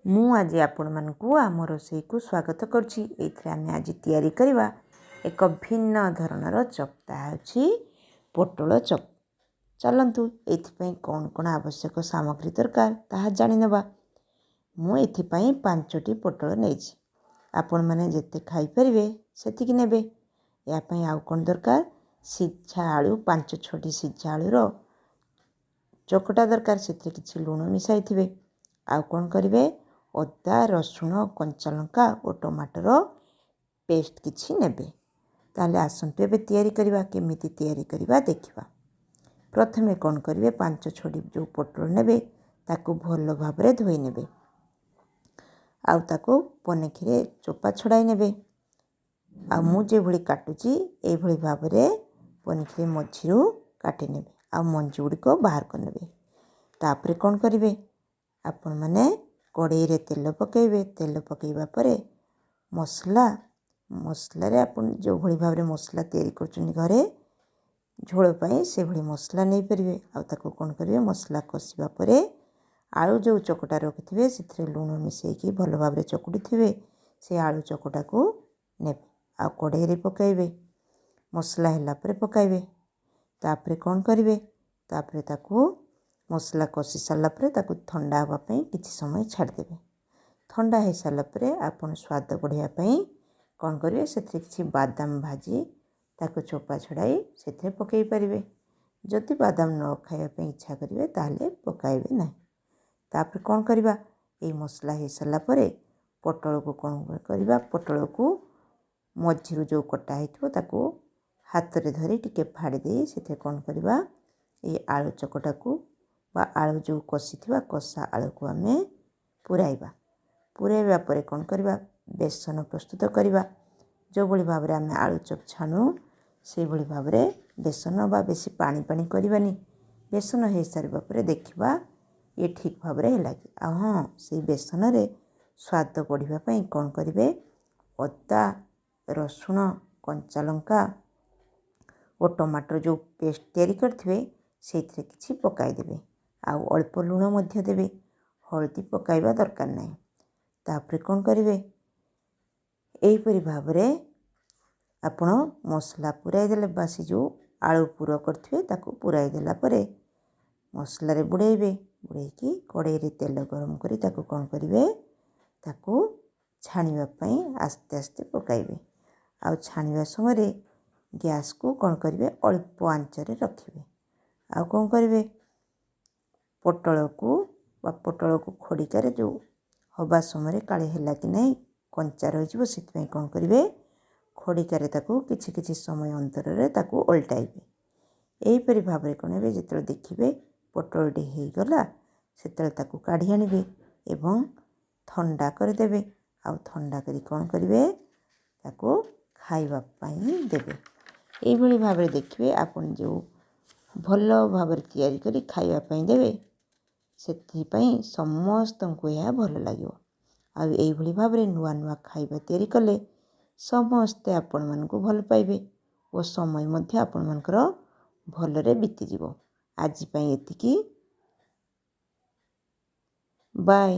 ମୁଁ ଆଜି ଆପଣମାନଙ୍କୁ ଆମ ରୋଷେଇକୁ ସ୍ୱାଗତ କରୁଛି। ଏଇଥିରେ ଆମେ ଆଜି ତିଆରି କରିବା ଏକ ଭିନ୍ନ ଧରଣର ଚପ୍, ତାହା ହେଉଛି ପୋଟଳ ଚପ୍। ଚାଲନ୍ତୁ, ଏଥିପାଇଁ କ'ଣ କ'ଣ ଆବଶ୍ୟକ ସାମଗ୍ରୀ ଦରକାର ତାହା ଜାଣିନେବା। ମୁଁ ଏଥିପାଇଁ 5ଟି ପୋଟଳ ନେଇଛି। ଆପଣମାନେ ଯେତେ ଖାଇପାରିବେ ସେତିକି ନେବେ। ଏହା ପାଇଁ ଆଉ କ'ଣ ଦରକାର? ସିଝା ଆଳୁ, 5 6ଟି ସିଝା ଆଳୁର ଚକଟା ଦରକାର। ସେଥିରେ କିଛି ଲୁଣ ମିଶାଇଥିବେ। ଆଉ କ'ଣ କରିବେ? ଅଦା, ରସୁଣ, କଞ୍ଚାଲଙ୍କା ଓ ଟମାଟର ପେଷ୍ଟ କିଛି ନେବେ। ତାହେଲେ ଆସନ୍ତୁ ଏବେ ତିଆରି କରିବା। କେମିତି ତିଆରି କରିବା ଦେଖିବା। ପ୍ରଥମେ କ'ଣ କରିବେ? 5 6ଟି ଯେଉଁ ପୋଟଳ ନେବେ ତାକୁ ଭଲ ଭାବରେ ଧୋଇ ନେବେ ଆଉ ତାକୁ ପନିକିରେ ଚୋପା ଛଡ଼ାଇ ନେବେ। ଆଉ ମୁଁ ଯେଭଳି କାଟୁଛି ଏଇଭଳି ଭାବରେ ପନିକିରେ ମଝିରୁ କାଟି ନେବେ ଆଉ ମଞ୍ଜି ଗୁଡ଼ିକ ବାହାର କରିନେବେ। ତାପରେ କ'ଣ କରିବେ ଆପଣମାନେ? କଡ଼େଇରେ ତେଲ ପକାଇବେ। ତେଲ ପକାଇବା ପରେ ମସଲାରେ ଆପଣ ଯେଉଁଭଳି ଭାବରେ ମସଲା ତିଆରି କରୁଛନ୍ତି ଘରେ ଝୋଳ ପାଇଁ, ସେଭଳି ମସଲା ନେଇପାରିବେ। ଆଉ ତାକୁ କ'ଣ କରିବେ? ମସଲା କଷିବା ପରେ ଆଳୁ ଯେଉଁ ଚକଟା ରଖିଥିବେ, ସେଥିରେ ଲୁଣ ମିଶାଇକି ଭଲ ଭାବରେ ଚକୁଟିଥିବେ, ସେ ଆଳୁ ଚକଟାକୁ ନେବେ ଆଉ କଡ଼େଇରେ ପକାଇବେ। ମସଲା ହେଲା ପରେ ପକାଇବେ। ତାପରେ କ'ଣ କରିବେ? ତାପରେ ତାକୁ ମସଲା କଷି ସାରିଲା ପରେ ତାକୁ ଥଣ୍ଡା ହେବା ପାଇଁ କିଛି ସମୟ ଛାଡ଼ିଦେବେ। ଥଣ୍ଡା ହେଇସାରିଲା ପରେ ଆପଣ ସ୍ୱାଦ ବଢ଼ାଇବା ପାଇଁ କ'ଣ କରିବେ? ସେଥିରେ କିଛି ବାଦାମ ଭାଜି ତାକୁ ଚୋପା ଛଡ଼ାଇ ସେଥିରେ ପକାଇ ପାରିବେ। ଯଦି ବାଦାମ ନ ଖାଇବା ପାଇଁ ଇଚ୍ଛା କରିବେ, ତାହେଲେ ପକାଇବେ ନାହିଁ। ତାପରେ କ'ଣ କରିବା? ଏଇ ମସଲା ହେଇସାରିଲା ପରେ ପୋଟଳକୁ କ'ଣ କରିବା? ପୋଟଳକୁ ମଝିରୁ ଯେଉଁ କଟା ହେଇଥିବ ତାକୁ ହାତରେ ଧରି ଟିକେ ଫାଡ଼ି ଦେଇ ସେଥିରେ କ'ଣ କରିବା? ଏଇ ଆଳୁ ଚକଟାକୁ ବା ଆଳୁ ଯେଉଁ କଷିଥିବା କଷା ଆଳୁକୁ ଆମେ ପୁରାଇବା। ପୁରାଇବା ପରେ କ'ଣ କରିବା? ବେସନ ପ୍ରସ୍ତୁତ କରିବା। ଯେଉଁଭଳି ଭାବରେ ଆମେ ଆଳୁ ଚପ୍ ଛାଣୁ, ସେଇଭଳି ଭାବରେ ବେସନ ବା ବେଶୀ ପାଣି ପାଣି କରିବାନି। ବେସନ ହେଇସାରିବା ପରେ ଦେଖିବା ଇଏ ଠିକ୍ ଭାବରେ ହେଲା କି। ଆଉ ହଁ, ସେଇ ବେସନରେ ସ୍ୱାଦ ବଢ଼ିବା ପାଇଁ କ'ଣ କରିବେ? ଅଦା, ରସୁଣ, କଞ୍ଚାଲଙ୍କା ଓ ଟମାଟର ଯେଉଁ ପେଷ୍ଟ ତିଆରି କରିଥିବେ, ସେଇଥିରେ କିଛି ପକାଇଦେବେ ଆଉ ଅଳ୍ପ ଲୁଣ ମଧ୍ୟ ଦେବେ। ହଳଦୀ ପକାଇବା ଦରକାର ନାହିଁ। ତାପରେ କ'ଣ କରିବେ? ଏହିପରି ଭାବରେ ଆପଣ ମସଲା ପୁରାଇ ଦେଲେ ବା ସେ ଯେଉଁ ଆଳୁ ପୁର କରିଥିବେ ତାକୁ ପୁରାଇ ଦେଲା ପରେ ମସଲାରେ ବୁଡ଼େଇବେ। ବୁଡ଼େଇକି କଡ଼େଇରେ ତେଲ ଗରମ କରି ତାକୁ କ'ଣ କରିବେ? ତାକୁ ଛାଣିବା ପାଇଁ ଆସ୍ତେ ଆସ୍ତେ ପକାଇବେ। ଆଉ ଛାଣିବା ସମୟରେ ଗ୍ୟାସ୍କୁ କ'ଣ କରିବେ? ଅଳ୍ପ ଆଞ୍ଚରେ ରଖିବେ। ଆଉ କ'ଣ କରିବେ? ପୋଟଳକୁ ବା ପୋଟଳକୁ ଖଡ଼ିକାରେ ଯେଉଁ ହେବା ସମୟରେ କାଳେ ହେଲା କି ନାହିଁ, କଞ୍ଚା ରହିଯିବ, ସେଥିପାଇଁ କ'ଣ କରିବେ? ଖଡ଼ିକାରେ ତାକୁ କିଛି କିଛି ସମୟ ଅନ୍ତରରେ ତାକୁ ଓଲଟାଇବେ। ଏହିପରି ଭାବରେ କ'ଣ ହେବେ? ଯେତେବେଳେ ଦେଖିବେ ପୋଟଳଟି ହେଇଗଲା, ସେତେବେଳେ ତାକୁ କାଢ଼ି ଆଣିବେ ଏବଂ ଥଣ୍ଡା କରିଦେବେ। ଆଉ ଥଣ୍ଡା କରି କ'ଣ କରିବେ? ତାକୁ ଖାଇବା ପାଇଁ ଦେବେ। ଏଇଭଳି ଭାବରେ ଦେଖିବେ, ଆପଣ ଯେଉଁ ଭଲ ଭାବରେ ତିଆରି କରି ଖାଇବା ପାଇଁ ଦେବେ, ସେଥିପାଇଁ ସମସ୍ତଙ୍କୁ ଏହା ଭଲ ଲାଗିବ। ଆଉ ଏଇଭଳି ଭାବରେ ନୂଆ ନୂଆ ଖାଇବା ତିଆରି କଲେ ସମସ୍ତେ ଆପଣମାନଙ୍କୁ ଭଲ ପାଇବେ ଓ ସମୟ ମଧ୍ୟ ଆପଣମାନଙ୍କର ଭଲରେ ବିତିଯିବ। ଆଜି ପାଇଁ ଏତିକି। ବାଏ।